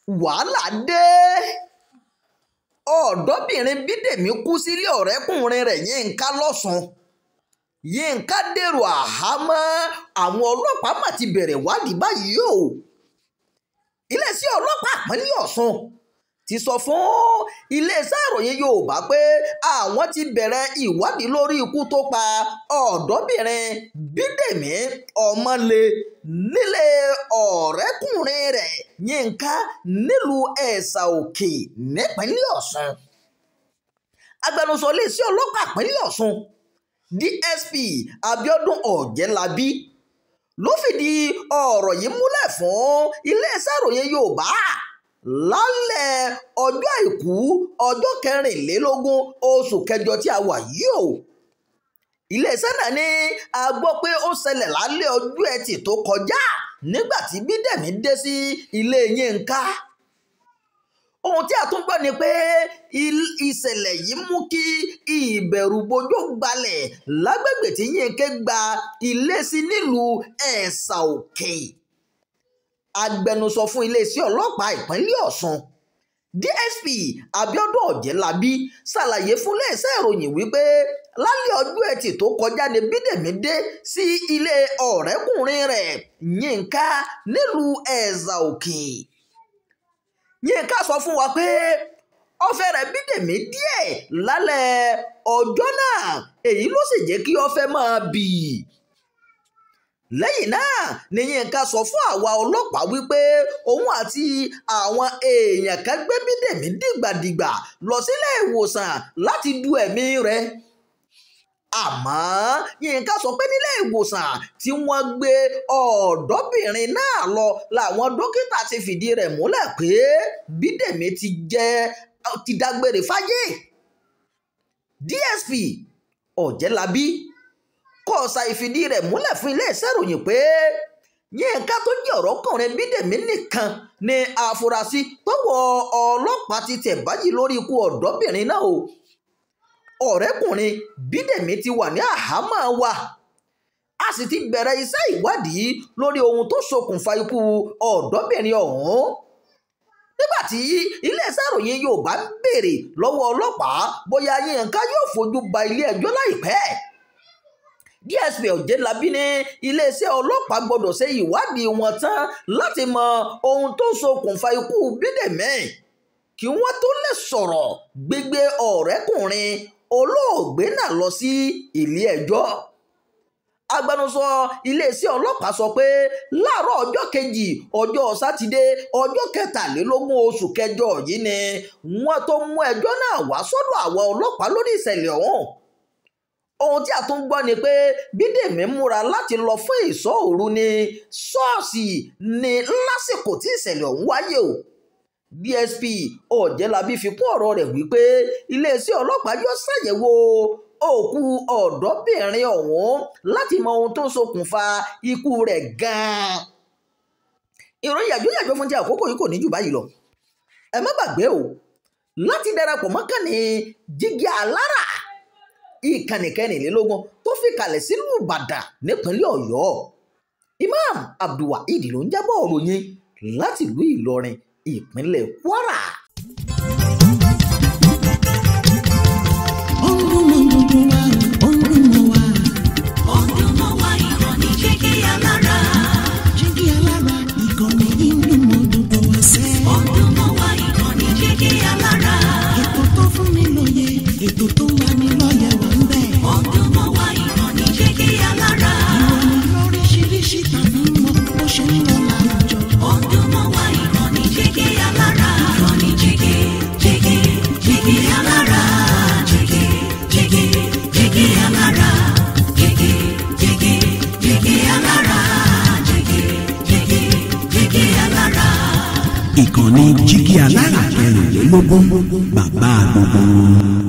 Wàhálà dé, ọ̀dọ́bìnrin Bídèmí kú sílé ọ̀rẹ́kùnrin rẹ̀ Yínká lọ́sùn. Yínká dèrò àhámọ́, àwọn ọlọ́pàá mà ti bẹ̀rẹ̀ wádìí báyìí o. Iléeṣẹ́ ọlọ́pàá ìpínlẹ̀ Ọ̀ṣun ti sọ fún iléeṣẹ́ ìròyìn Yorùbá pé àwọn ti bẹ̀rẹ̀ ìwádìí lórí ikú tó pa ọ̀dọ́bìnrin Bídèmí Ọmọlé nílé ọ̀rẹ́kùnrin rẹ̀ Yínká nílùú Ẹ̀sà Òkè nípínlẹ̀ Ọ̀ṣun. Agbẹnusọ iléeṣẹ́ ọlọ́pàá ìpínlẹ̀ Ọ̀ṣun DSP Abiodun Ọ̀jẹ́lábí ló fìdí ọ̀rọ̀ yìí múlẹ̀ fún iléeṣẹ́ ìròyìn Yorùbá lálẹ́ ọjọ́ àìkú ọjọ́ kẹrìnlélógún oṣù kẹjọ tí a wà yìí o. Iléeṣẹ́ náà ní a gbọ́ pé ó ṣẹlẹ̀ lálẹ́ ọjọ́ ẹtì tó kọjá nígbà tí Bídèmí dé sí ilé Yínká. Ohun tí a tún gbọ́ ni pé ìṣẹ̀lẹ̀ yìí mú kí ìbẹ̀rùbojo gbalẹ̀ lágbègbè tí Yínká gba ilé sí nílùú Ẹ̀sà Òkè. Agbẹnusọ fún iléeṣẹ́ ọlọ́pàá ìpínlẹ̀ Ọ̀ṣun DSP Abiodun Ọ̀jẹ́lábí ṣàlàyé fún iléeṣẹ́ ìròyìn wípé lálẹ́ ọjọ́ ẹtì tó kọjá ni Bídèmí dé sí ilé ọ̀rẹ́kùnrin rẹ̀ Yínká nílùú Ẹ̀sà Òkè. Yínká sọ fún wa pé ó fẹ́rẹ̀ Bídèmí díẹ̀ lálẹ́ ọjọ́ náà, èyí ló sì jẹ́ kí ó fẹ́ máa bì. Lẹ́yìn náà ni Yínká sọ fún àwa ọlọ́pàá wípé òun àti àwọn èèyàn kan gbé Bídèmí dìgbàdìgbà lọ sílé ìwòsàn láti du ẹ̀mí rẹ̀. Àmọ́ Yínká sọ pé nílé ìwòsàn tí wọ́n gbé ọ̀dọ́bìnrin náà lọ làwọn dókítà ti fìdí rẹ̀ múlẹ̀ pé Bídèmí ti dágbére fáyé. DSP Ọ̀jẹ́lábí kò ṣàì fìdí rẹ̀ múlẹ̀ fún iléeṣẹ́ ìròyìn pé Yínká tó jẹ́ ọ̀rọ̀kùnrin Bídèmí nìkan ni àfúrásì tọ́wọ́ ọlọ́pàá ti tẹ̀ báyìí lórí ikú ọ̀dọ́bìnrin náà o. Ọ̀rẹ́kùnrin Bídèmí ti wà ní àhámọ́ wa, a sì ti bẹ̀rẹ̀ iṣẹ́ ìwádìí lórí ohun tó ṣokùnfà ikú ọ̀dọ́bìnrin ọ̀hún. Nígbà tí iléeṣẹ́ ìròyìn Yorùbá ń béèrè lọ́wọ́ ọlọ́pàá bóyá Yínká yóò fojú ba ilé ẹjọ́ láìpẹ́, DSP Ọ̀jẹ́lábí ní iléeṣẹ́ ọlọ́pàá gbọ́dọ̀ ṣe ìwádìí wọn tán láti mọ ohun tó ṣokùnfà ikú Bídèmí kí wọ́n tó lè sọ̀rọ̀ gbígbé ọ̀rẹ́kùnrin olóògbé náà lọ sí ilé ẹjọ́. Agbẹnusọ iléeṣẹ́ ọlọ́pàá sọ pé láàárọ̀ ọjọ́ kejì ọjọ́ sátidé ọjọ́ kẹtàlélógún oṣù kẹjọ yìí ni wọ́n tó mú ẹjọ́ náà wá sọ́dọ̀ àwọn ọlọ́pàá lórí ìṣẹ̀lẹ̀ ọ̀hún. Ohun tí a tún gbọ́ ni pé Bídèmí múra láti lọ fún ìṣọ́ òru ní ṣọ́ọ̀ṣì ní lásìkò tí ìṣẹ̀lẹ̀ ọ̀hún wáyé o. DSP Ọ̀jẹ́lábí fi kún ọ̀rọ̀ rẹ̀ wípé iléeṣẹ́ ọlọ́pàá yóò ṣàyẹ̀wò òkú ọ̀dọ́bìnrin ọ̀hún láti mọ ohun tó ṣokùnfà ikú rẹ̀ gan-an. Ìròyìn yàjóyàjó fún ti àkókò yìí kò ní jù báyìí lọ. Ẹ má gbàgbé o láti darapọ̀ mọ́ kànnì Jígí Alára ìkànnì kẹrìnlélógún tó fi kalẹ̀ sílùú Ìbàdàn nípínlẹ̀ Ọ̀yọ́. Imam Abdulwaheed ló ń jábọ̀ òròyìn láti ìlú Ìlọrin, ìpínlẹ̀ Kwara. Ó ń dún mọ́ gbogbo wa, ó ń dún mọ́ wa. Ó ń dún mọ́ wa, ìkànnì Jígí Alára. Jígí Alára, ìkànnì yìí ń dún mọ́ gbogbo wa sẹ́. Ó ń dún mọ́ wa, ìkànnì Jígí Alára. Ètò tó fún ni lóye, ètò tó wà ní lọ́yẹ̀ wà ń bẹ̀. Ó ń dún mọ́ wa, ìkànnì Jígí Alára. Ìròyìn lóríṣiríṣi tàbí mọ́ bó ṣe ń lọ láwùjọ. Ó ń dún mọ́ wa, ìkànnì Jígí Alára. Ìkànnì Jígí, Jígí, Jígí Alára. Jígí, Jígí, Jígí Alára. Jígí, Jígí, Jígí Alára. Jígí, Jígí, Jígí Alára. Ìkànnì Jígí Alára kẹrìnlélógún, bàbá gbogbo wọn.